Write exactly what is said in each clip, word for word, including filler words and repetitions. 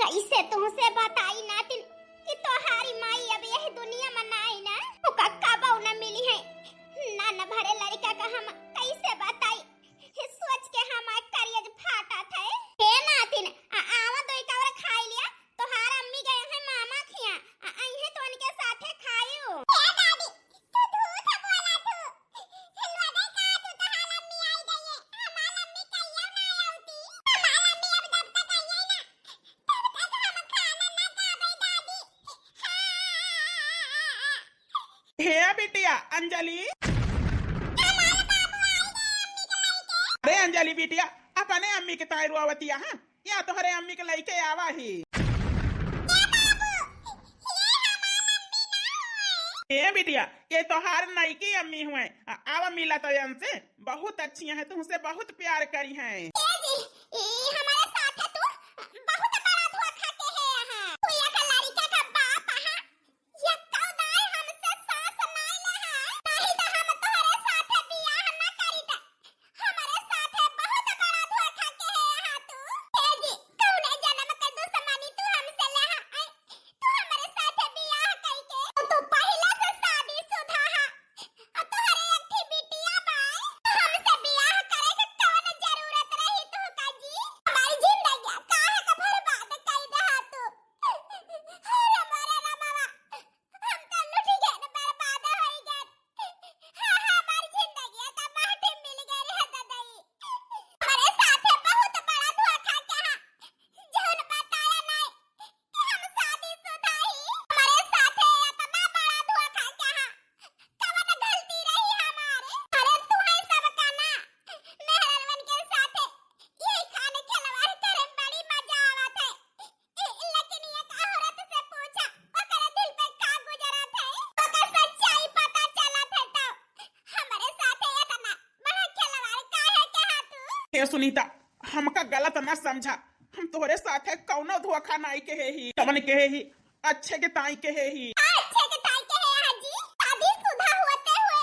कैसे तुहसे बताई नातिन कि तोहारी माई अब यह दुनिया में नाई ना, ओका कबो न मिली है। ना न भरे लड़का का हम कैसे बताई, ये सोच के हमार करेज फाटत है। हे नातिन, आ, आवा दो एक और खाई लिया, तोहार अम्मी गए हैं मामा खिया, आ, आई है तो उनके साथे खायू। ए दादी, तू झूठ बोला तू। हिलवा दे का तू, तोहार अम्मी आई गई है, हमार अम्मी कहियो ना आवती। हमार अम्मी अब जब तक आई है ना, तब तक हम खाना ना खाबे दादी। हाँ। हे बिटिया अंजलि। अरे अंजलि बिटिया, अपने अम्मी के ताई रोवतिया, हाँ? या तोहरे अम्मी के लइके आवा ही। ए बिटिया, ये तोहार नईकी अम्मी हुए। आ-, आवा मिला तो इनसे, बहुत अच्छी हैं, तुमसे बहुत प्यार करी हैं। ए जी, ई हमारे साथ है तू, बहुत बड़ा धोखा के है यहाँ। तू एक लड़का का बाप है, यक्कौ दाई हमसे सास नाई लहा, नाहीं त हम तोहरे साथे बियाह न करित। हमरे साथे बहुत बड़ा धोखा के है यहाँ तू। ए जी, कौने जन्म के दुश्मनी तू हमसे लहा, आय? तू हमरे साथे बियाह कइके, तू पहिले से शादीशुदा हा। आ तोहरे एक ठे बिटिया बाय, हमसे बियाह करे के कौन जरूरत रही तू का जी? हमारी जिंदगी काहे का बर्बाद कई दहा तू? अरे मोरे रामवा, हम तो लुटि गए, बर्बाद होई गए। हाँ, हाँ, हमार जिंदगी तो माटी मिल गई रे ददई। हमरे साथे बहुत बड़ा धोखा किया, जौन बताया नहीं कि हम शादीशुदा ही। हमरे साथे इतना बड़ा धोखा किया, कवन गलती रही हमारे? अरे तू है सबका ना, मेहरवन के साथे यही खाने खिलवाड़ करे में बड़ी मजा आवत है। लेकिन एक औरत से पूछा, ओकरे दिल पे का गुजरत है, ओकर सच्चाई पता चलत है, तो हमरे साथे इतना बड़ा खिलवाड़ काहे किहा तू? हे सुनीता, हमका गलत ना समझा, हम तोहरे साथे कौनो धोखा नाई कहे ही, कवन कहे ही, अच्छे के ताई कहे ही। अच्छे के ताई कहे हा जी, शादीशुदा होते हुए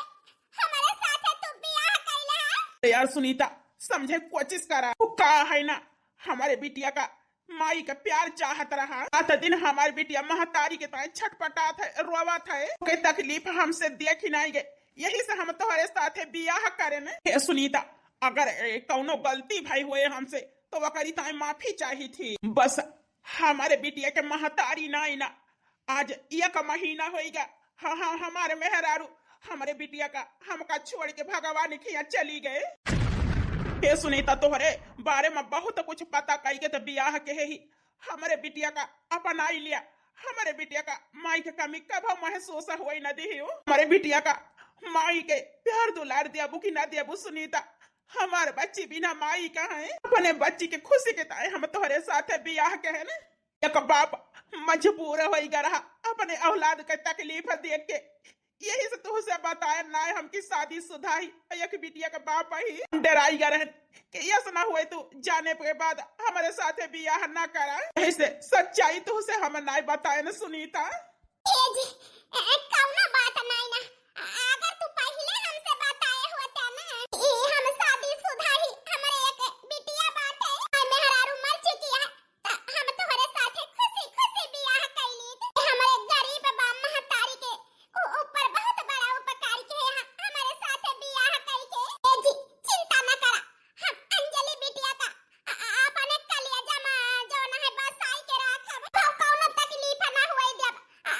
हमरे साथे तू बियाह कइले हा। यार सुनीता, समझे कोशिश करा, वो का है ना, हमारे बिटिया का माई का प्यार चाहत रहा। रात दिन हमार बिटिया महतारी के ताई छटपटात है, रोवत है। ओके तकलीफ हमसे देख ही नाई गए, यही से हम तोहरे साथे बियाह करे ने। हे सुनीता, अगर ए, कौनो गलती भई होए हमसे, तो ओकरी ताई माफी चाही थी। बस हमारे बिटिया के महतारी नाई ना, आज एक महीना होइगा। हाँ, हाँ, हमारे मेहरारू हमरे बिटिया का हमका छोड़ के भगवान के यहाँ चली गए। हे सुनीता, तोहरे बारे में बहुत कुछ पता कई के तो बियाह कहे ही। हमरे बिटिया का अपनाई लिया। हमरे बिटिया का माई के कमी कभो महसूस होई न दिहियो। हमरे बिटिया का माई के प्यार दुलार देबू कि ना देबू सुनीता? हमार बच्ची बिना माई का है। अपने बच्ची के खुशी के ताए हम तोहरे साथे बियाह कहे ने। एक बाप मजबूर होई ग रहा अपने औलाद के तकलीफ देख के, यही से तुहसे बताए ना हम कि शादीशुदा ही, एक बिटिया के बाप ही। हम डराई ग रहन कि यस ना हुए तू जाने के बाद हमरे साथे बियाह ना करा। यही से सच्चाई तुहसे हम ना बताए न सुनीता। ए जी, ए, कौनो बात नाई ना। अगर तू पहिले हमसे बताए होते ना, ई हम शादीशुदा ही, हमरे एक बिटिया बाटे, और मेहरारू मर चुकी है, त हम तोहरे साथे खुशी खुशी बियाह कैली। हमरे गरीब बा महतारी के उ-, ऊपर बहुत बड़ा उपकार के है, हमरे साथे बियाह कई के। ए जी, चिंता न करा, हम अंजलि बिटिया का अ-, अ-, अपने कलेजा में जौन है बसाई के राखब, तो कौनो तकलीफ ना होए देब। अ,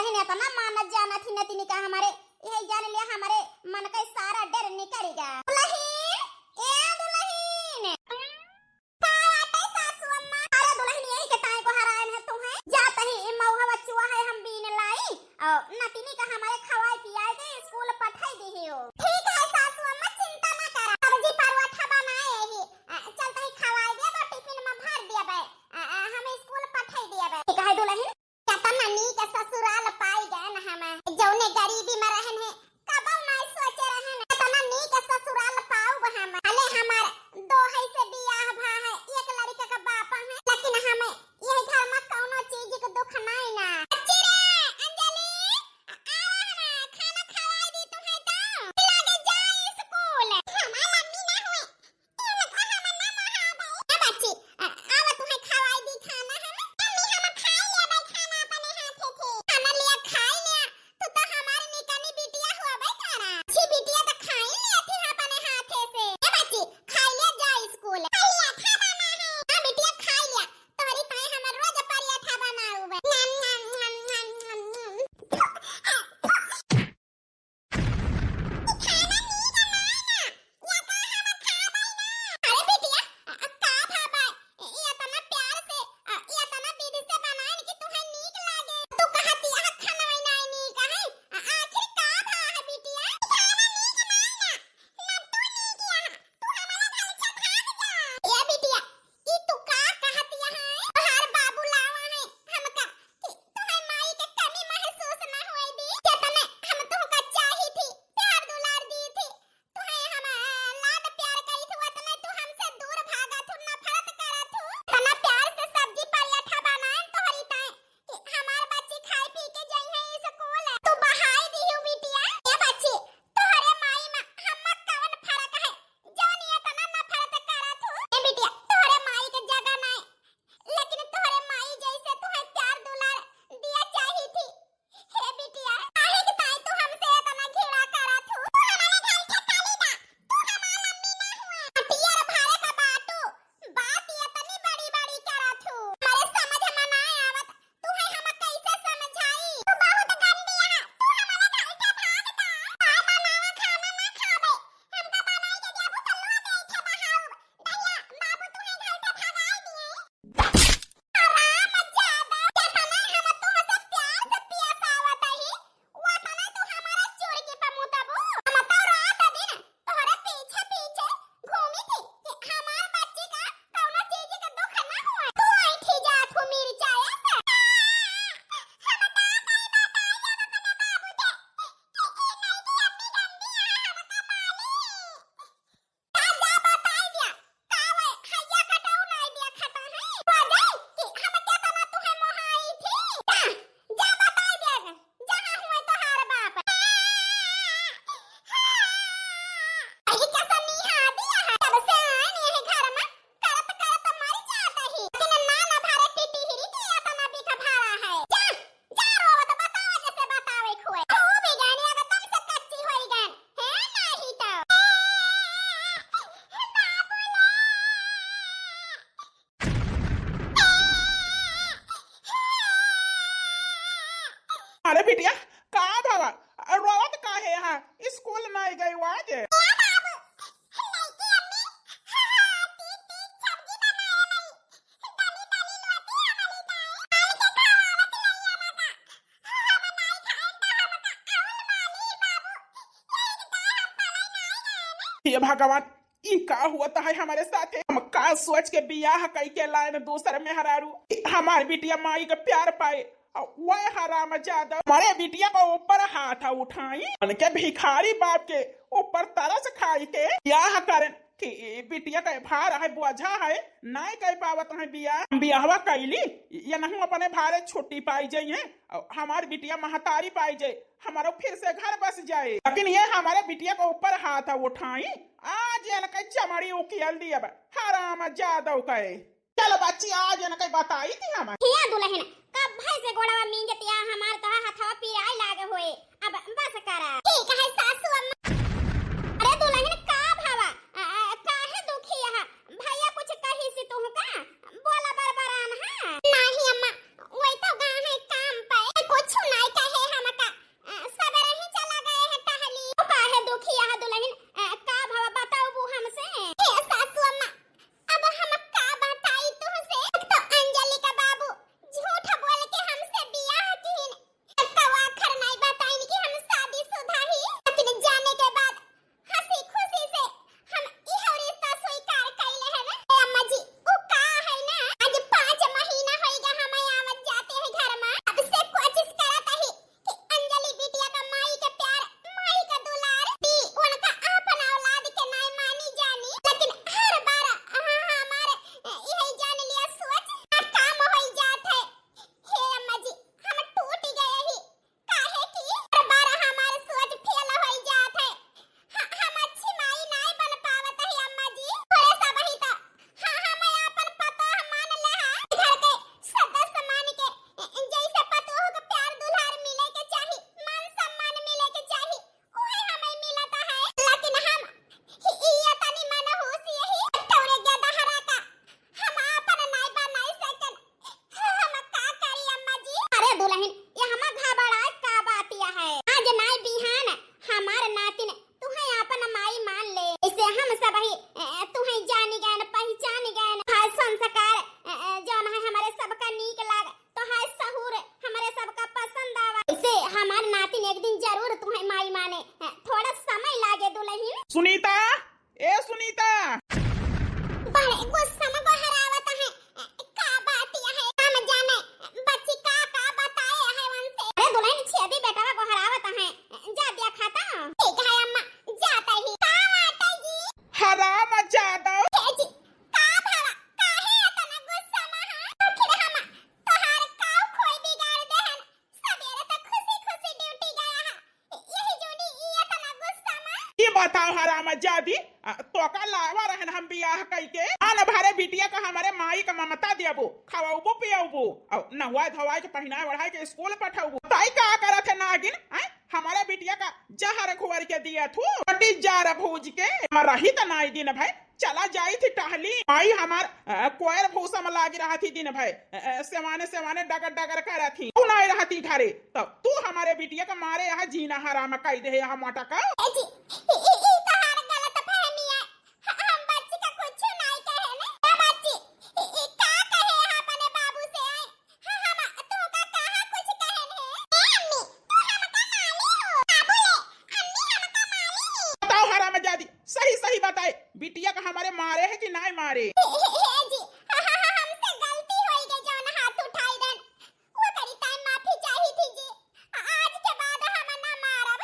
दुलहिन एतना मानत जानत ही नतिनी का हमरे, यही जान लिया हमरे मन का सारा डर निकल गया। दुलहिन, ए दुलहिन। का बाटे सासू अम्मा? अरे दुलहिन, यही के ताई को हरायन है तुम्हें। जा तही ई मउहा बचुआ है हम बीन लाई, और नतिनी का हमरे खवाए पियाए के स्कूल पठाई दिहियो। ठीक है सासू अम्मा, चिंता ना करा। सब्जी परोठा बनाए ही, अ, चल तही खवाए दिया तो टिफिन में भर दिया बे। अ, अ, हम स्कूल पठाई दिया बे। ठीक है दुलहिन। केतना नीक ससुराल पाई गए न हम, जौने गरीबी में रहन है, कबो नाई सोचे रहन, केतना नीक ससुराल पाउब हम। भले हमार दोहई से बियाह भा है, एक लड़का का बाप है, लेकिन हमें यह घर में कौनो चीज के दुख नाई ना। बच्ची रे, अंजलि, आ, आ, हम खाना खवाई दी तुम्हें तो। लगे जा स्कूल। हमार मम्मी ना हुए, ए बच्ची, आ, आवा तुहे खवाई दी खाना हम। मम्मी, हम खाई लेबै खाना अपने हाथे से। खाना लिया खाई लिया, तू तो हमार निकनी बिटिया हुआ बे तारा। छी बिटिया तो खाई लिया थी अपने हाथे से। ए बच्ची, खाई लिया जा स्कूल। खाई लिया, खा बना है। हाँ बिटिया, खाई लिया। तोहरी ताई हमर रोज पराठा बनाऊ बे। नम, नम, नम, नम, नम, नम। खाना नीक नाय ना, या तो हम खा गई ना। अरे बिटिया, अ, अ, का भाबा, ए, ए, इतना प्यार से, अ, इतना विधि से बनाइन कि तुहे नीक लागे। तू कहती है खाना नाय नीक है, अ, आखिर का भा है बिटिया? खाना नीक नाय ना, ना तू नीक यहाँ, तू हमारा घर से भाग जा। ए बिटिया, ई तू का कहत यहाँ है? तोहार बाबू लावा है हमका कि तोहार माई के कमी महसूस ना होए दी। जेतने हम तुहका चाही थी, प्यार दुलार दी थी, तुहे हम, अ, लाड प्यार करी थी, उतने तू हमसे दूर भागा थू, नफरत करा थू। इतना प्यार से सब्जी पराठा बनाए तोहरी ताई कि हमार बच्ची खाए पी के जइहे स्कूल। तू बहाई दिहू बिटिया। ए बच्ची, तोहरे माई में हम्मा कवन फर्क है? जौन इतना नफरत करत हूँ। ए बिटिया, तोहरे माई के जगह नाय, लेकिन तोहरे माई जैसे तुहे प्यार दुलार दिया चाही थी। हे बिटिया, काहे के ताई तू हमसे इतना घृणा करत हूँ? तू हमारे घर के काली बा, तू हमार मम्मी ना हुए। हटियर भारे का बाटू, बात इतनी बड़ी बड़ी करत हूँ। हमारे समझ में ना आवत, तुहे हम कैसे समझाई? तू बहुत गंदी है, तू हमारे घर से भाग जा। का बनावा खाना ना खाबे, हमका बनाई के देबू तो लो दे के बहाऊ। दहिया, बाबू तुहे घर से भगाई दिए। हराम जादा, केतना हम तुहसे प्यार से पियासावत ही, वतना तू हमारा चुरकी पे मुतबू। हम तो रात दिन तोहरे पीछे पीछे घूमी थी कि हमार बच्ची का कौनो चीज के दुख ना हुए। तू ऐठी जात हो मिर्चाया से। हम का कही बताई जब अपने बाबू के कि ई नहीं कि अम्मी गंदी है, हम का पाली। जा, जा बताई दिया, का वे हैया कटाऊ नाई दिया खाता है? हो जाई कि हम केतना तुहे मोहाई थी। जा, जा बताई दिया, जहाँ हुए तोहार बाप। अही कैसा निहा दिया है, जब से आए नहीं है घर में, करत करत मर जाता ही। लेकिन ना ना भरे टिटिहिरी की इतना बिख भरा है। जा, जा रोवत बताओ जैसे बतावे खुए। तू भी गए एकदम से कच्ची होई गए। हे नाही तो। बाबू रे। अरे बिटिया, का भवा? रोवत काहे हा? स्कूल नाई गई आज? ए बाबू, लइकी अम्मी, हाँ, हाँ, तीन, तीन सब्जी बनाए रही। तनी, तनी लोटी हमारी दाई, आन के खवावत रही हमारा। हाँ, हम नाई खाएन त हमका अउल मानी बाबू। यही के दाई हम पलाई नाई गए ने। हे भगवान, ई का हुआ है हमारे साथे? हम का सोच के बियाह कई के लायन दूसर मेहरारू? हमार बिटिया माई के प्यार पाए, और वह हरामजादा हमारे बिटिया के ऊपर हाथ उठाई, उनके भिखारी बाप के ऊपर तरस खाई के बियाह करन कि ई बिटिया के भार है, बोझा है, नाय कर पावत है बियाह। हम बियाहवा कैली, ये नहीं अपने भारे छुट्टी पाई जाई है, और हमार बिटिया महतारी पाई जाए, हमारो फिर से घर बस जाए, लेकिन ये हमारे बिटिया के ऊपर हाथ उठाई। आज इनके चमड़ी उकियल दिया बा, हरामजादव कहे। चलो बच्ची, आज इनके बताई थी हम। हिया दुलहिन, कब भई से गोड़वा मींजतिया हमार तोहा हथवा पिराए लागे होए, अब बस करा। ठीक है सासू अम्मा। अरे दुलहिन का भवा, अ, अ, काहे दुखी है? भैया कुछ कही सी तुहका? बोला बरबरान है। नाही अम्मा, वही तो गा है काम पे, कुछ नाई कहे। इसे हमार नातिन एक दिन जरूर तुम्हें माई माने, थोड़ा समय लागे दुलहिन। सुनीता, ए सुनीता। बड़े गुस्सा में गोहरावत है, का बात यह है? हम जाने बच्ची का का बताए है उनसे। अरे दुलहिन, छेदी बेटवा गोहरावत है, जा देखा तो। ठीक है अम्मा, जाता ही। का बात है जी? हराम जादव। ए जी, का भवा, काहे इतना गुस्सा में है? आखिर हम तोहार का खोई बिगाड़ दे हन? सबेरे तक खुशी खुशी ड्यूटी गया है, यही जोड़ी ई इतना गुस्सा में। ई बताओ हरामजादी, आ, तोका लावा रहन हम बियाह कइके? आन भरे बिटिया का हमरे माई का ममता देबो, खवाउबो पियाउबो, और नहवाए धोवाए के पहिनाए ओढ़ाए के स्कूल पठाउबो। ताई का करत है नागिन, हैं? हमरे बिटिया का जहर घोर के दिया थू, पंडित जार भूज के, हम रही त नाई दिन भर चला जाई थी टहली। माई हमार, अ, कोयर भूसा में लागी रहा थी दिन भर, अ, अ, सेवाने सेवाने डगर डगर करत थी। तू नाई रहती घरे, तब तू हमरे बिटिया का मारे यहाँ जीना हराम कई दे, यहाँ मोटा का। ए जी, ई, ई, ई तोहार गलत फहमी है। ह-, हम बच्ची का कुछ नाई कहे ने। ए बच्ची, ई, ई का कहे है अपने बाबू से? हाँ, हम तोहका कहाँ कुछ कहन है? ए अम्मी, तू हमका मारी हो। बाबू ले, अम्मी हमका मारी ही। बताओ हरामजादी, सही सही बताए, बिटिया का हमरे मारे है कि नाई मारे? हे, हे, हे जी, हाँ, हाँ, हाँ, हमसे गलती होई गई जौन हाथ उठाई रहन। वो करी ताई माफी चाही थी जी। आ-, आज के बाद हम ना मारब।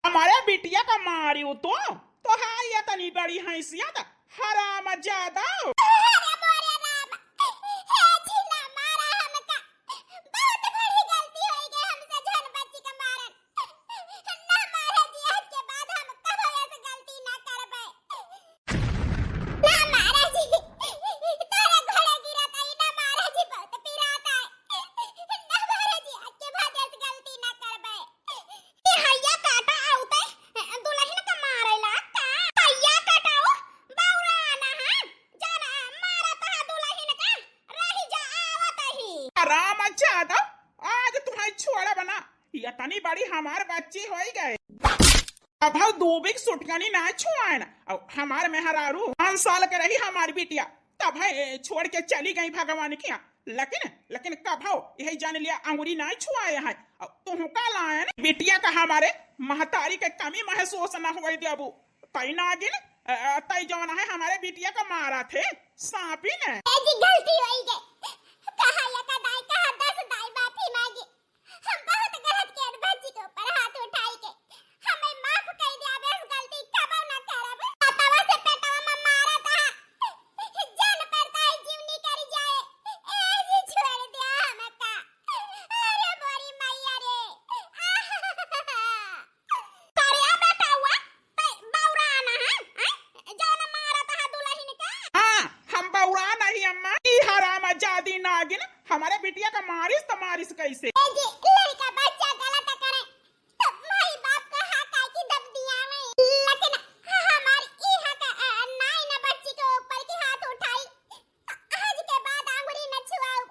हमरे बिटिया का मारी हो तो, तो हाँ ये तनी बड़ी हैसियत, हरामजादा। अरे मोरे राम, हे जी ना मारा हमका, बहुत बड़ी गलती होई गई हमसे, जौन बच्ची का मारन। ना मारा जी, आज के बाद हम कबो ऐसे गलती ना करबे। ना मारा जी, तोरे घोड़े गिरत आई, ना मारा जी, बहुत पिरात आई। ना मारा जी, आज के बाद ऐसे गलती ना करबे। ए हैया काटा आउते दुलहिन का मारेला का? हैया काटाओ, बौरा ना है, जाना मारा तहा दुलहिन का, रही जा आवत ही। हरामजादा, आज तुम्हें छोड़ब ना, ये तनी बड़ी हमार बच्ची होई गए। अब हम दूबी के सुटकनी ना छुआए ना, अब हमार मेहरारू पाँच साल के रही हमार बिटिया, तब है छोड़ के चली गई भगवान के यहाँ। लेकिन, लेकिन कभो यही जान लिया अंगुरी ना छुआए हैं। अब तुहका लायन बिटिया का हमारे महतारी के कमी महसूस ना होई देबू। तई नागिन, अ, तई जौन है हमारे बिटिया का मारा थे सांपिन। ए जी गलती होई गई, कहा यका दाई, कहा दस दाई माफी मांगी। हम बहुत गलत किए बच्ची के ऊपर हाथ उठाई के। हमें माफ कर दिया, अब ऐस गलती कबो ना करब। पेटवा से पेटवा में मारा था, जान पड़ता है जीव निकल जाए। ए जी छोड़ दिया हमका। अरे मोरी मैया रे। करे बेटवा, तै बौरा ना है, हैं? जौन मारत है दुलहिन का। हाँ, हम बौरा नहीं अम्मा। ई हरामजादी नागिन हमारे बिटिया का मारिस त मारिस कैसे? ए जी, लड़का बच्चा गलत करे, तो माई बाप का हक है कि दब दिया में। लेकिन हमार ई हक, अ, नाई ना बच्ची के ऊपर की हाथ उठाई। आज के बाद आंगुरी न छुआऊ।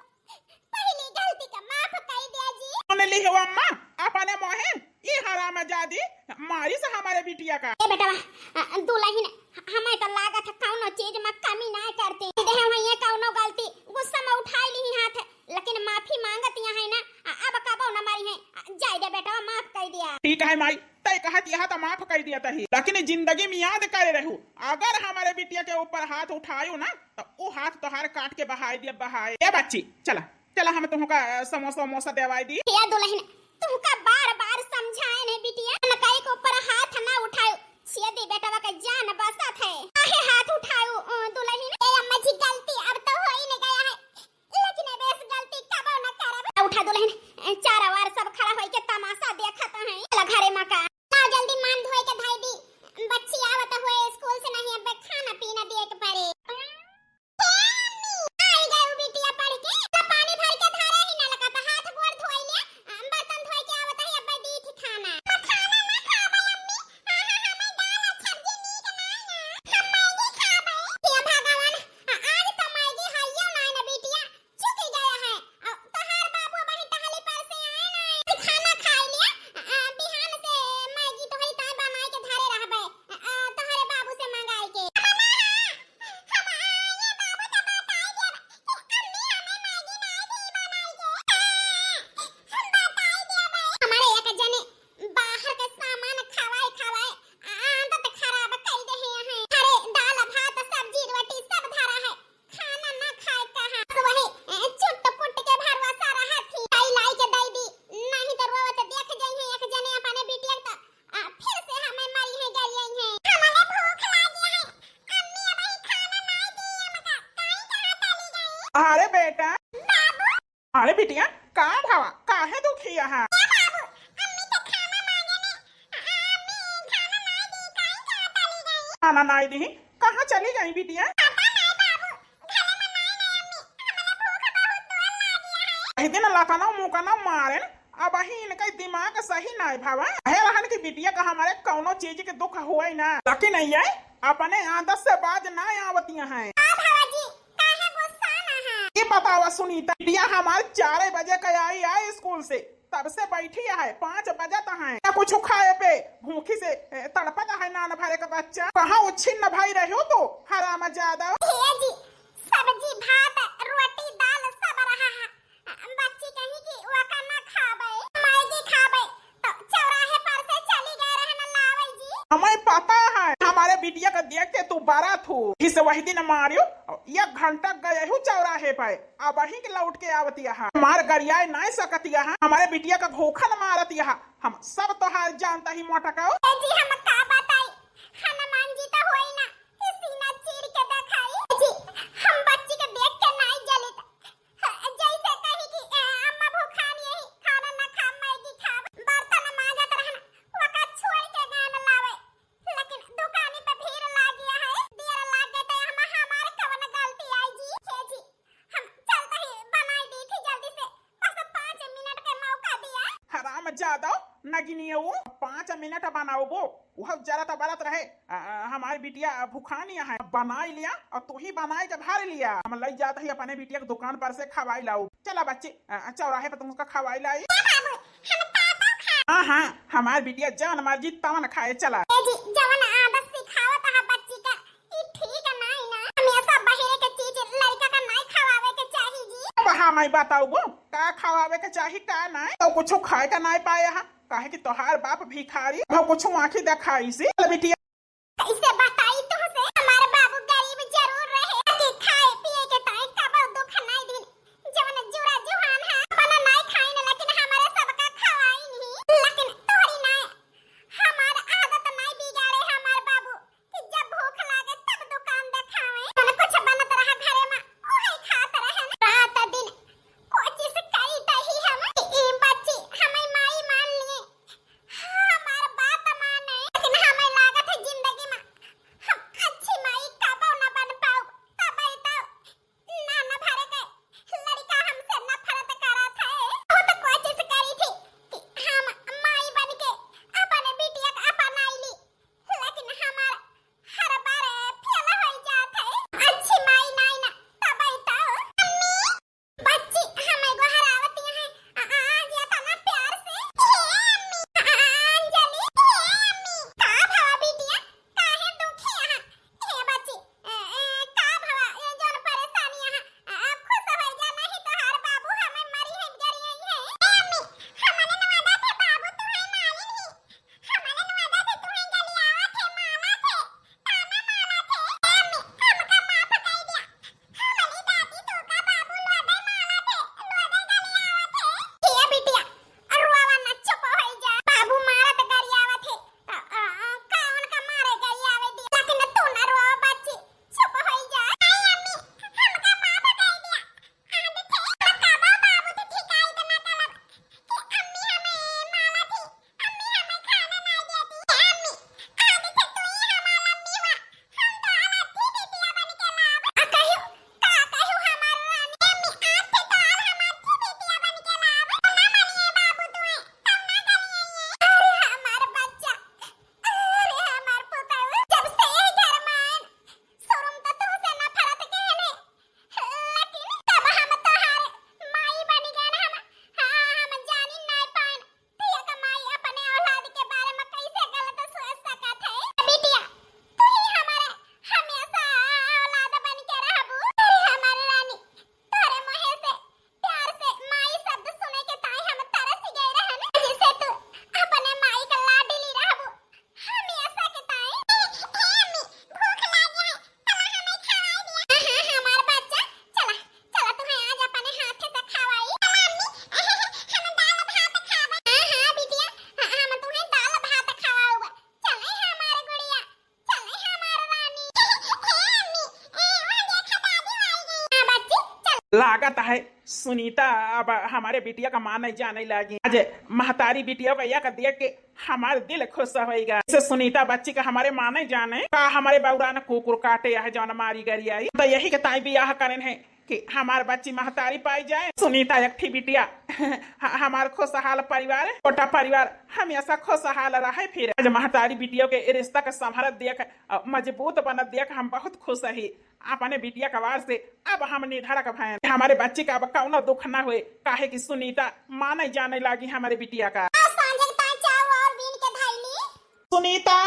पहली गलती का माफ कई दे जी। सुन ली हो अम्मा, अपने मोहे ई हरामजादी मारिस हमारे बिटिया का। ए बेटवा, अ, दुलहिन, हमें तो लागत है कौनो चीज में कमी ना करती। देह में ये कौनो गलती, गुस्सा में उठाई ली हाथ, लेकिन माफी मांगत यहाँ है ना, अ, अब कबो न मारी है। अ, जाए दे बेटवा, माफ कई दिया। ठीक है माई, तय कहत यह तो माफ कई दिया तही, लेकिन जिंदगी में याद करे रहू, अगर हमारे बिटिया के ऊपर हाथ उठायो ना, तो वो हाथ तोहार काट के बहाए दिया, बहाए। ए बच्ची, चला, चला, हम तुमका, अ, समोसा वमोसा देवाई दी। या दुलहिन, तुमका बार बार समझाए नहीं बिटिया, लड़काई के ऊपर हाथ ना उठायो, छेदी बेटवा का जान बसत है, काहे हाथ उठायो, अ, दुलहिन? ए अम्मा जी, गलती अब तो हो ही नहीं गया है, लेकिन अब ऐस गलती कबो न करब। उठा दुलहिन, चारा वार सब खड़ा होई के तमाशा देखत हैं। चला घरे मा का। लाओ जल्दी मान धोए के धई दी। बच्ची आवत हुए स्कूल से, नहीं अब खाना पीना दिए के पड़े। हे अम्मी, आई गई बिटिया पढ़ के। तो पानी भर के धरे ही नलका पे, हाथ गोड़ धोई ले, बर्तन धोए के आवत ही, अब दी थी खाना। तो खाना ना खाबे अम्मी, हाँ, हाँ, हमें दाल और सब्जी नीक नाई ना। हम मैगी खाबे। खाना नाई दिही। कहाँ चली गई बिटिया? पता नाई बाबू, घरे में नाई, नाई अम्मी, हमने भूख बहुत जोर लागी है। कह दिन लकना मुकना मारेन, अबही इनका दिमाग सही नाई भावा। कहे रहन कि बिटिया का हमारे कौनो चीज के दुख हुए ना, लेकिन ये अपने आदत से बाज ना आवतिया हैं। हाँ भावा जी, काहे गुस्सा ना है? ये बतावा सुनीता, बिटिया हमार चार बजे का आई, आई स्कूल से, तब से बैठी है, पाँच बजत है, ना कुछ खाए पे, भूखी से, ए, तड़पत है नान भरे का बच्चा। कहाँ उच्छिन्न भई रहो तो, हरामजादा? हे जी, सब्जी, भात, रोटी, दाल सब रहा है। बच्ची कहीं कि ओका ना खाबे, मैगी खाबे, तो चौराहे पर से चली गए रहन लावे जी। हमें पता है, हमारे बिटिया का देख के तू बरत हो। इस वही दिन मारियो, एक घंटा गए हो चौराहे पे, अबही के लौट के आवतिया है। मार गरियाए नाई सकतिया है, हमारे बिटिया का घोखन मारतिया है। हम सब तोहार जानता ही मोटकाओ। ए जी, हम का बताई, हनुमान जी तो होई ना कि सीना चीर के देखाई। ए जी, हम बच्ची के देख के नाई जलित। जैसे कही कि, "ए, अम्मा भूखान यही, खाना ना खा, मैगी खाब।" बर्तन मांजत रहन, ओका छोड़ के गान लावे। लेकिन दुकानी पे भीड़ लाग गया है, देर लाग गए तो हम, हमार कवन गलती आई जी? हे जी, हम चलते ही बनाई दी थी जल्दी से, बस पाँच मिनट के मौका दिया। हरामजादा, नगिनिया वो, पाँच मिनट बनाओ वो, वो जरा तो बरत रहे। आ, आ, हमार बिटिया भुखानी है, बनाई लिया और तू ही बनाई के भर लिया। हम लई जात ही अपने बिटिया के दुकान पर से खवाई लाओ। चला बच्ची, आ, चौराहे पर तुमका खवाई लाई। ए बाबू, हम का तो खा- हाँ, हाँ, हमार बिटिया जवन मर्जी तवन खाए, चला। ए जी, जवन आदत सिखावत है बच्ची का, ई ठीक नाई ना। हमेशा बहिरे के चीज लड़का का नाई खवावे के चाही जी। अब हाँ, मैं बताऊबो, का खवावे के चाही, का नाई? तो कुछ खाए का नाई पाए हा, काहे कि तोहार बाप भिखारी, अब कुछ आँखी देखाई से। चल बिटिया। कैसे बताई तुमसे, हमार बाबू गरीब जरूर रहे, कि खाए पिए के ताई कबो दुख नाई दिन। जवन जुरा जुहान है, अपना नाई खाइन, लेकिन हमारे सबका खवाइन ही। लेकिन तोहरी नाई, हमार आदत नाई बिगाड़े हमार बाबू, कि जब भूख लागे तब दुकान देखावे। जवन कुछ बनत रहा घरे में, ओही खात रहन। रात दिन कोशिश करी तही हम कि ई बच्ची हमें माई मान लिए, हमार बात माने। लेकिन हमें लागत है लागत है सुनीता अब हमारे बिटिया का माने जाने लागी। आज महतारी बिटिया का यक देख के हमार दिल खुश होइगा। इसे सुनीता बच्ची का हमारे माने जाने का हमारे बउरान कुकुर काटे है जौन मारी गरी आई। तो यही के ताई बियाह करेन है कि हमार बच्ची महतारी पाई जाए। सुनीता एक ठी बिटिया ह-, हमार खुशहाल परिवार, छोटा परिवार हमेशा खुशहाल रहे। फिर आज महतारी बिटिया के रिश्ता के संभरत देख, अ, मजबूत बनत देख हम बहुत खुश ही। अपने बिटिया के वार से अब हम निधड़क भएन। हमारे बच्ची का अब कौनो दुख ना होए, काहे कि सुनीता माने जाने लागी हमारे बिटिया का। आज सांझे के ताई चाउर और बीन के धइली। सुनीता,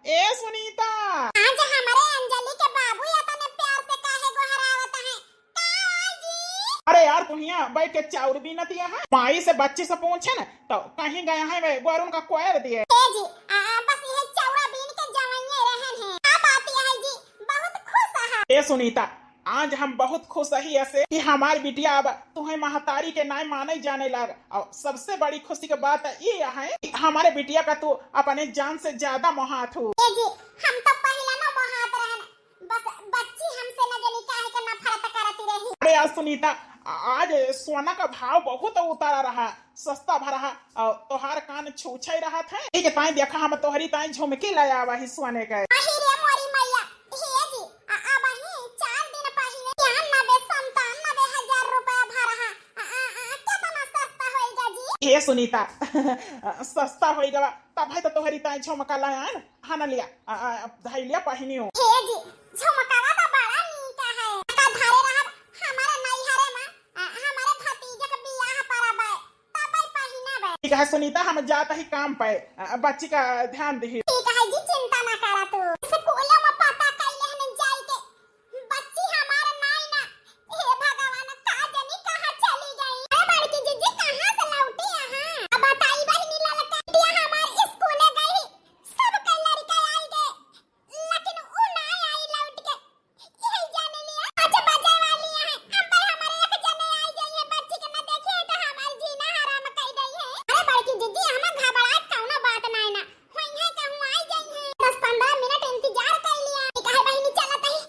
ए सुनीता। आज हमारे अंजलि के बाबू या तने प्यार से काहे गोहरावत हैं? का जी? अरे यार, तुहिया बैठ के चाउर बीनत या है। माई से बच्ची से पूछे न, तो कहीं गया है वे, गोरुन का कोयर दिए। ए जी, आ, बस यह चाउर बीन के जवाइये रहन है। का बात यह है जी? बहुत खुश है। ए सुनीता, आज हम बहुत खुश ही ऐसे कि हमार बिटिया अब तुहे महतारी के नाय माने जाने लाग। और सबसे बड़ी खुशी के बात ये है कि हमारे बिटिया का तू अपने जान से ज्यादा मोहात हो। ए जी, हम तो पहले ना मोहात रहन, बस बच्ची हमसे न जानी काहे के नफरत करती रही। अरे यार सुनीता, आ-, आज सोना का भाव बहुत उतारा रहा, सस्ता भा रहा, और तोहार कान छूछे रहत है। एक ताई देखा हम तोहरी ताई झुमकी ले आवा ही सोने के। अही रे मोरी मैया, हे जी, आ, अब ही चार दिन पहिले छियानबे संतानबे हजार रुपया भरा है। आ, आ, आ, केतना सस्ता होइगा जी? हे सुनीता, सस्ता होइगा, तब है तो तोहरी ताई झुमका लायन, हन लिया, आ, आ, धैलिया पहिनी हो। हे जी, झुमकावा तो बड़ा नीक है। का धारे रहब, हमारे नैहरे में, आ, हमारे भतीजे के बियाह परब है। तबै पहिनबै। ठीक है सुनीता, हम जात ही काम पे, अ, बच्ची का ध्यान दिही। ठीक है जी, चिंता ना करा तू। स्कूल में पता कैले हन जाई के, बच्ची हमार नाई ना। हे भगवान, का जानी कहाँ चली गई। अरे बड़की जीजी, कहाँ से लौटी यहाँ? अब बताई बहिनी, ललका बिटिया हमार स्कूले गई, सब के लड़का आई गए, लेकिन उ ना आई लौट के। यही जाने लिया, पाँच बजे वाली है। हम भाई हमारे एक जने आई जाइए, बच्ची के न देखिए तो हमार जीना हराम कर दई है। अरे बड़की जीजी, हम घबराए कौनो बात नाय ना। होई है कहूँ आई जाई है। दस पन्द्रह मिनट इंतजार कर लिया। कहे बहिनी चलत ही,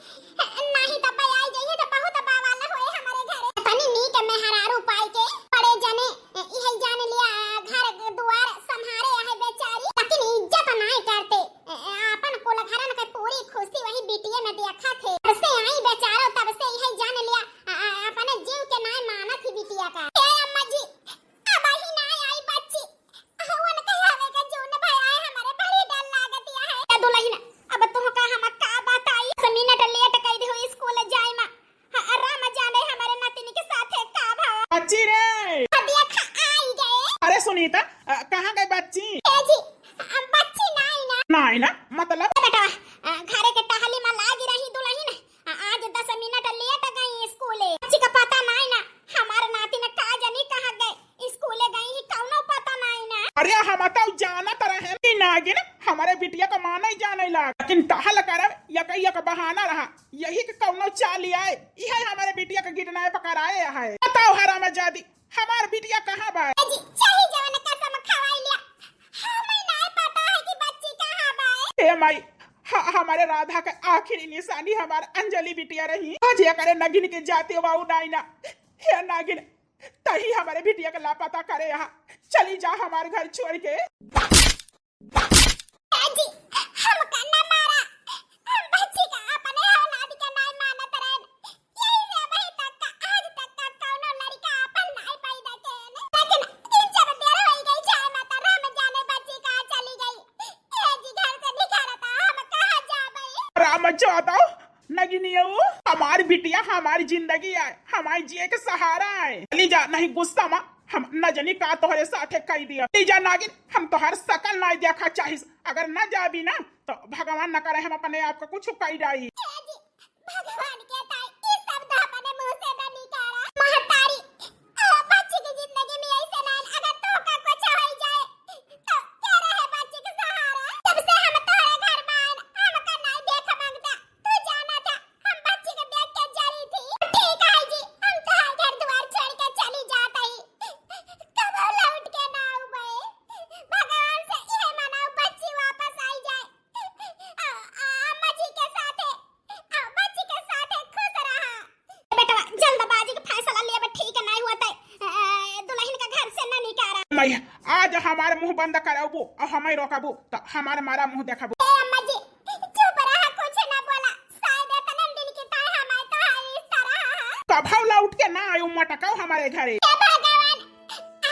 नहीं तो भाई आई जाइए तो बहुत बवाल होए हमारे घरे। तनी नीक मेहरारू पाई के बड़े जने यही जाने लिया, घर दुआर संभारे है बेचारी, लेकिन इज्जत नाय करते। ए, ए, आपन कुल घरन के पूरी खुशी वही बिटिये में देखा थे। तब से आई बेचारो, तब से यही जान लिया, आ, आ, अपने जीव के नाय मानत ही बिटिया का। ए अम्मा जी, अब ही नाय आई बच्ची, आ, उनके आवे के जून भय आए, हमारे बड़ी डर लागत या है। ए दुलहिन, अब तुहका हम का बताई, दस मिनट लेट कई दे हो स्कूल जाए में। हाँ, राम जाने हमारे नतिनी के साथे का भवा। बच्ची रे। हाँ, देखा, आई गए। अरे सुनीता, अ, कहाँ गए बच्ची? ए जी, अ, बच्ची नाई ना। नाई ना? मतलब? ए बेटवा, अ, घरे के टहली में लागी रही दुलहिन। अ, आज दस मिनट लेट गई स्कूले। बच्ची का पता नाई ना। हमार नातिन का जानी कहाँ गए। स्कूले गई ही, कौनो पता नाई ना। अरे हम तो जानत रहे कि नागिन हमारे बिटिया का माने जाने लाग, लेकिन टहल करब, यक, यक बहाना रहा, यही के कौनो चाल आए, इहे हमारे बिटिया का kidnap कराए है। बताओ हरामजादी, हमार बिटिया कहाँ बा? ए जी, चाहे जवन कसम खवाई लिया, हमें नाय पता है कि बच्ची कहाँ बा। ए माई, ह-, हमारे राधा के आखिरी निशानी हमार अंजलि बिटिया रही। आज एकरे नगिन के जाते वाऊ नाई ना। हे नागिन, तही हमारे बिटिया के लापता करे यहाँ। चली जा हमार घर छोड़ के। ए जी, हमका न मारा। हम बच्ची का अपने औलाद के नाय मानत रहन। यही से अबही तक का, आज तक का कौनो लड़का अपन नाय पैदा केने। लेकिन ई जब देर होई गई, जाए माता राम जाने बच्ची कहाँ चली गई। ए जी, घर से निकालता, हम कहाँ जाबे? राम जादव, नगिनिया, हमार बिटिया हमार जिंदगी आए, हमार जिए के सहारा आए। चली जा, नहीं गुस्सा मा हम न जानी का तोहरे साथे कई दिया। ले जा नागिन, हम तोहर सकल नाई देखा चाहिस। अगर न जाबी ना तो भगवान न करे हम अपने आप को कुछ कई डाई। ए जी, भगवान के ताई, ई शब्द अपने मुंह से न निकाला। महतारी, ओ बच्ची की जिंदगी में ऐसे ना, अगर तोहका कुछ हो जाए तो के रहे बच्ची के सहारा? जब से हम तोहरे घर में आए, हमका नाई देख मांगता। तू जाना था, हम बच्ची के देख के जरी थी। ठीक है जी, हम तोहार घर द्वार छोड़ के चली जात हई। कबो लौट के ना आउबे। भगवान से इहे मनाओ, बच्ची वापस आई जाए। आ, आ, अम्मा जी के साथे आज हमार मुँह बंद करबू अउर हमइ रोकबू, त हमार मरा मुँह देखबू। ए अम्मा जी, चुप रहा, कुछ ना बोला। शायद इतने दिन की ताई हमार तोहार रिश्ता रहा है। कभउ लौट के ना आयु मटकउ हमरे घरे। हे भगवान,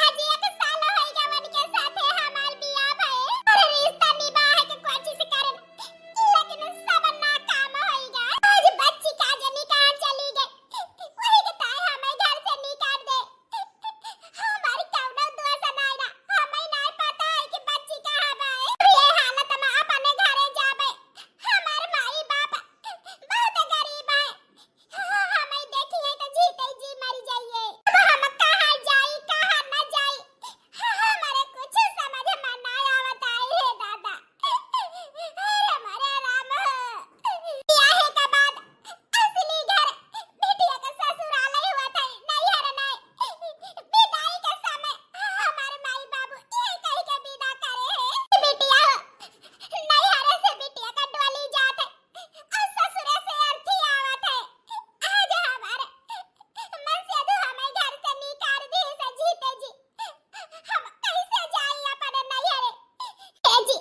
आज एक साल होइ गवा उनके साथे हमार बियाह भए। अउर रिश्ता निभाए के कोशिश करन, लेकिन सब नाकाम होइ गए। आज बच्ची का जनी कहाँ चली गई, वही के ताई हमें घर से निकाल दे। हमार कउनो दोष नाई ना, हमें नाई पता है कि बच्ची कहाँ बा। ये हालत में अपने घरे जाबे, हमार माई बाप बहुत गरीब है। हमें देखिए तो जीते जी मर जाइए। अब हम कहाँ जाई, कहाँ न जाई, हमारे कुछ समझ में ना आवत आई रे दादा। अरे हमारे राम हो। ब्याह के बाद असली घर बिटिया के ससुराल ही हुआ था, नैहर नहीं। विदाई के समय हमारे माई बाबू ये कह के विदा करे हैं, बिटिया हो, नैहर से बिटिया का डोली जात है। अउर ससुरे से अर्थी आवत है। आज हमार मन से तू हमें घर से निकाल दी से जीते जी। हम कैसे जाई अपने नैहरे? ए जी,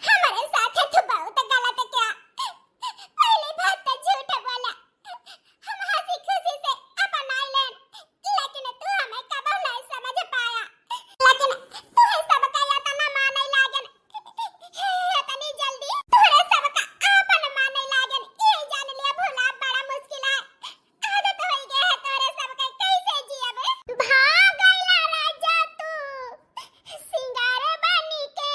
हमारे साथ तू बहुत गलत किया। पहली बात तो झूठ बोला। हम हँसी खुशी से अपनाई लेन, लेकिन तू हमें कबो नहीं समझ पाया। लेकिन तू ही सबका इतना माने लागन, इतनी जल्दी तोहरे सबका आपन माने लागन, ये जान लिया भुला बड़ा मुश्किल है। आदत होई गया है तोहरे सबका, कैसे जियबे? भाग गइला राजा तू सिंगार बनी के,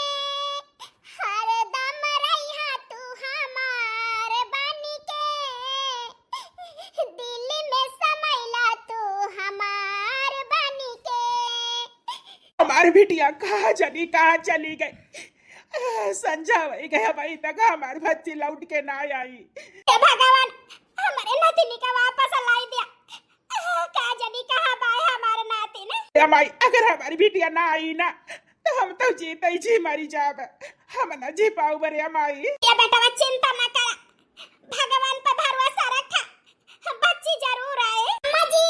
हरदम रहिया तू हमार बनी के, दिल में समैला तू हमार बनी के। हमार बिटिया कहाँ चली, कहाँ चली गई? आ, संझा होइ गया, अबहीं तक हमार बच्ची लौट के ना आई। हे भगवान, हमारे नतिनी का वापस लाई दिया। आ, का जानी कहाँ बाय हमार नातिन। ए माई, अगर हमारी बिटिया ना आई ना, तो हम तो जीते ही जी मरी जाब। हम ना जी पाउब रे माई। ए बेटवा, चिंता ना करा, भगवान पर भरोसा रखा, बच्ची जरूर आए। अम्मा जी,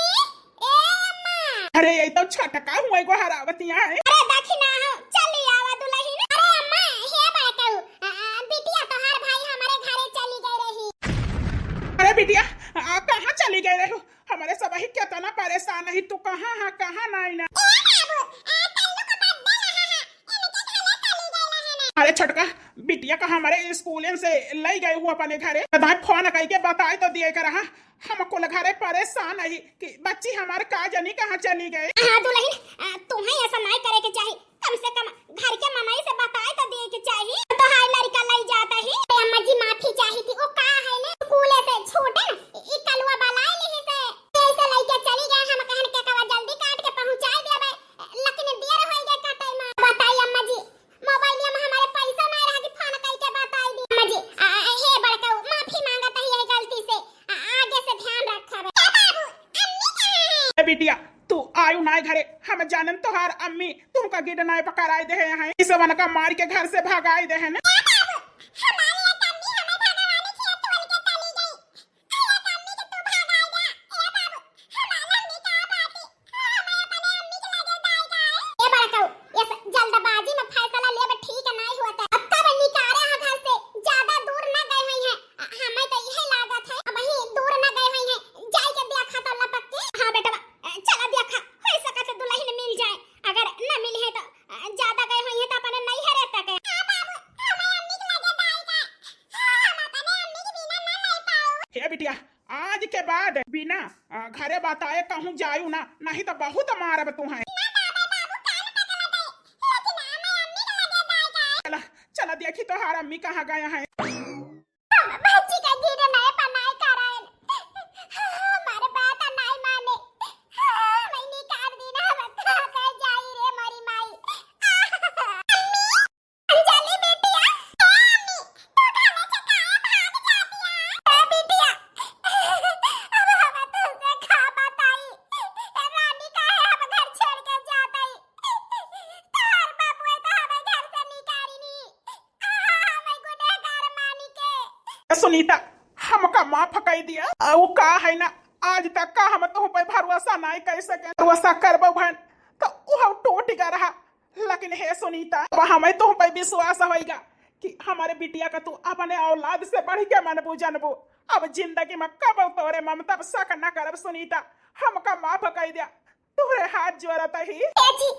ए अम्मा। अरे, ये तो छोटका हुआ एगो हरावतिया है। अरे, देखी ना हो, चली आवा दुलहिन। अरे अम्मा, हे बड़कऊ, आ, आ, बिटिया तोहार भाई हमारे घरे चली गई रही। अरे बिटिया, आ, कहाँ चली गई रही? हमरे सबही केतना परेशान ही, तू कहाँ हा, कहाँ नाई ना? ए बाबू, आ, कल्लू का birthday रहा है, इनके घरे चली गई रहे ना। अरे छोटका, बिटिया का हमरे स्कूलन से लई गए हुआ अपने घरे। बताए, फोन कई के बताए तो दिए के रहा। हम कुल घरे परेशान ही कि बच्ची हमार का जानी कहाँ चली गई। हाँ दुलहिन, आ, तुम्हें ऐसा नाई करे के चाही। कम से कम घर के मनई से बताए तो दिए के चाही। तो हाय लड़का लई जाता ही। अरे अम्मा जी, माफी चाही थी। वो का है ने, स्कूले से छूटे न, ई कलुआ बलाए लिही से। ऐसे लइके चली गए, हम कहन के कवा जल्दी काट के पहुँचाए देबे, लेकिन देर होई गए काटे में। बताई अम्मा जी, मोबाइलिया में हमारे पैसा नहीं रहा कि फोन कई के बताई दी। अम्मा जी, आ, हे बड़कऊ, माफी मांगत ही ये गलती से, आ, आगे से ध्यान रखब। ए बाबू, अम्मी कहाँ है? ए बिटिया, तू आयु ना घरे, हम जानन तोहार अम्मी तुमका kidnap कराए दे हैं, इस वन का मार के घर से भगाए दे हैं ना। ए बाबू, हमारी एक अम्मी हमें भगवान की तोड़ के चली गई। ए एक अम्मी के तू भगाए दे। ए बाबू, हमारी अम्मी कहाँ बाटी? हमें अपने अम्मी के लगे जाए का है। ए बड़कऊ, ये स-, जल्दबाजी में फैसला लेब ठीक नहीं होता। अब तब निकारा है घर से, ज्यादा दूर ना गए हुई हैं। अ, हमें तो यही लागत है, अब वहीं दूर ना गए हुई हैं, जाए के देखा तो लपक के। हाँ बेटवा, अ, चला देखा, हो सकत है दुलहिन मिल जाए, अगर न मिली है तो, अ, ज्यादा गए हुई है तो अपने नैहरे तक है। हाँ बाबू, हमें अम्मी के लगे जाए का। हाँ, हम अपने अम्मी के बिना ना रह पाऊ। हे बिटिया, आज के बाद बिना, अ, घरे बताए कहूँ जायू ना, नहीं तो बहुत मारब तुहैं। ना बाबा, बाबू कान पकड़ दे, लेकिन हमें अम्मी के लगे जाए का। चला, चला देखी तोहार अम्मी कहाँ गए हैं। हम बच्ची का गिरे नहीं पनाए कराए। हमारे बात नहीं माने। मैं निकाल दी ना, हम कहाँ जाई रे मोरी माई। अम्मी, अंजलि बिटिया, ए अम्मी, तू घरे से काहे भाग जातिया? ए बिटिया, अब हम तुझसे का बताई? रानी काहे हम घर छोड़ के जात हई? तोहर बाबू तो हमें घर से निकाली नी। ए सुनीता, हमका माफ कई दिया। आ, उ का है ना, आज तक का हम तुह पे भरोसा नाई कर सके। भरोसा करबो भन, तो उह टूट गया रहा। लेकिन हे सुनीता, अब हमें तुह पे विश्वास होइगा कि हमरे बिटिया का तू अपने औलाद से बढ़ के मनबू जनबू। अब जिंदगी में कबो तोरे ममता पे शक न करब सुनीता, हमका माफ कइ द्या, तोरे हाथ जोड़त ही। ए जी,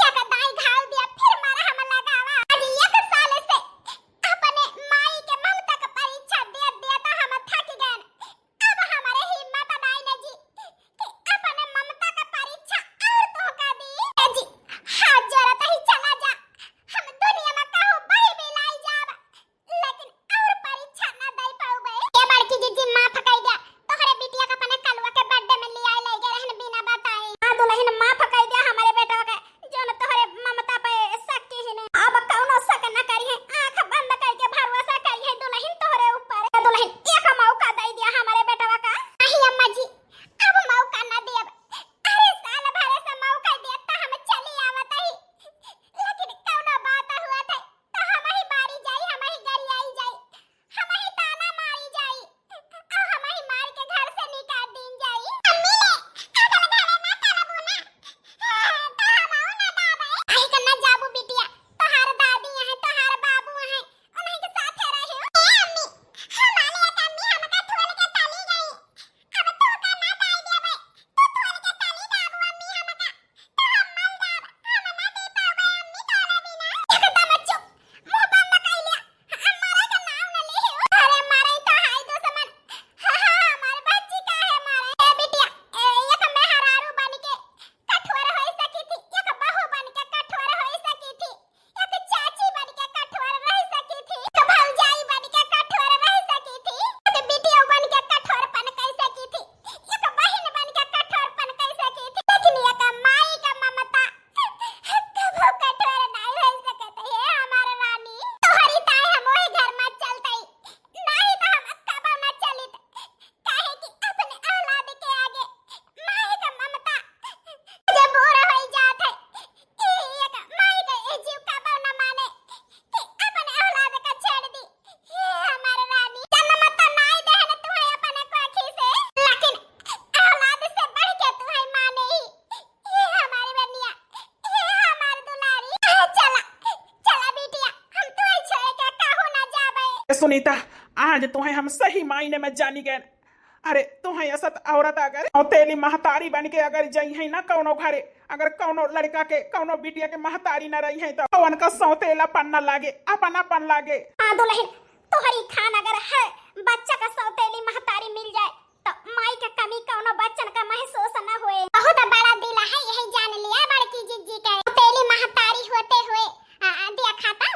एक दाई घाव दिया, फिर मारा हम लगावा। आज एक साल से अपने माई के ममता का परीक्षा दे दे तो हम थक गए। अब हमारे हिम्मत नाई न जी कि अपने ममता का परीक्षा और तो का दी। ए जी, हाथ जोड़त ही चला जा, हम दुनिया में कहूँ बही बिलाई जाब, लेकिन और परीक्षा न दे पाउबे। ए बड़की जीजी, माफ कइ द्या, तोहरे बिटिया के अपने कलुआ के birthday में लियाए ले गए रहन बिना बताए। हाँ दुलहिन, माफ कइ द्या हमरे बेटवा के, जौन तोहरे ममता पे शक की ही नहीं। अब कौनो शक न करी है, आँख बंद करके भरोसा करी है दुलहिन तोहरे ऊपर। ए दुलहिन, एक मौका दे द्या हमरे बेटवा का। नहीं अम्मा जी, अब मौका न देब। अरे साल भरे से मौका देब त हम चली आवत ही, लेकिन कौनो बात हुआ थे तो हम ही बारी जाई, हम ही गरियाई जाई, हम ही ताना मारी जाई, और हम ही मार के घर से निकाल दीन जाई। अम्मी ले, अगल घरे ना चलबू ना, तो हम आऊ ना दादा। आई के ना जाबू बिटिया, तोहार दादी है, तोहार बाबू है, उन्हीं के साथे रहे हो। ए अम्मी, हमारे एक अम्मी हमका ठोल के चली गई। अब तू का ना दाई देबे, तू ठोल के चली जाबू अम्मी हमका। तो हम मल जाब, हम ना दे पाबे अम्मी तोरे बिना। एकदम चुप, मुंह बंद कर लिया। हम मरे के नाम न ले हो। अरे मरे तो हाय दुश्मन। हाँ, हाँ, हमारे बच्ची का है मरे। ए बिटिया, ए, एक मेहरारू बन के कठोर हो सकी थी, एक बहू बन के कठोर हो सकी थी, एक चाची बन के कठोर रह सकी थी, एक भौजाई बन के कठोर रह सकी थी, एक बिटिया बन के कठोरपन कर सकी थी, एक बहिन बन के कठोरपन कर सकी थी, लेकिन एक माई का ममता कबो कठोर नाई हो सकत है हमार रानी। तोहरी ताई हम वही घर में चलते, नहीं तो हम कबो न चलित, काहे कि अपने औलाद के आगे माई का ममता जब बोरा हो जात है, कि एक माई के ये जीव कबो न माने कि अपने औलाद का छेड़ दी। हे हमार रानी, जन्म तो नाई देहन तुहे अपने कोखी से, लेकिन औलाद से बढ़ के तुहे माने ही। हे हमारी रनिया, हे हमार दुलारी, चला, चला बिटिया, हम तुहे छोड़ के कहूँ ना जाबे। ए सुनीता, आज तुहे हम सही मायने में जानी गए। अरे, तुहे असत औरत अगर सौतेली महतारी बन के अगर जइहैं ना कौनो घरे, अगर कौनो लड़का के, कौनो बिटिया के महतारी न रहिहैं, तो उनका सौतेलापन न लागे, अपनापन लागे। हाँ दुलहिन, तोहरी खान अगर हर बच्चा का सौतेली महतारी मिल जाए, तो माई का कमी कौनो बच्चन का महसूस न होए। बहुत बड़ा दिल है, यही जान लिया बड़की जीजी के। सौतेली महतारी होते हुए, आ, आ, देखा था,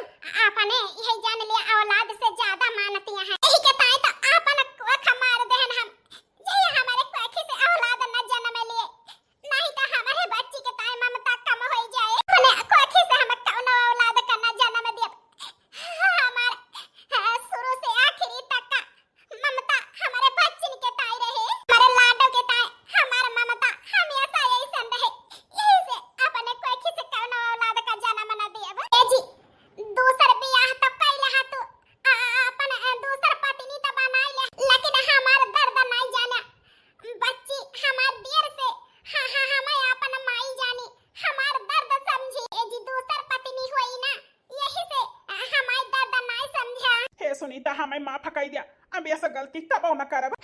अपने यही जान लिया औलाद से ज्यादा मानती हैं। यही के ताई तो अपन कोख मार देहन हम, जे हमारे कोखी से औलाद न जन्म लिए, नहीं तो हमारे बच्ची के ताई ममता कम हो जाए। अपने कोखी से हम कौनो औलाद का न जन्म दिए। हमार, हाँ, शुरू से आखिरी तक का ममता हमारे बच्चिन के ताई रहे, हमारे लाडो के ताई, हमार ममता हमेशा ऐसन रहे। यही से अपने कोखी से कौनो औलाद का जन्म न दिए। ए जी, दूसर बियाह तो कैले हा तू, आ, अपन, आ, दूसर पत्नी तो बनाई ले, लेकिन हमार दर्द नहीं जाने। बच्ची हमार देर से, हाँ, हाँ, हमें अपन माई जानी, हमार दर्द समझी। ए जी, दूसर पत्नी होई ना, यही से, आ, हमार दर्द नहीं समझा। हे सुनीता, हमें माफ कइ द्या, अब ऐसा गलती कबो न करब।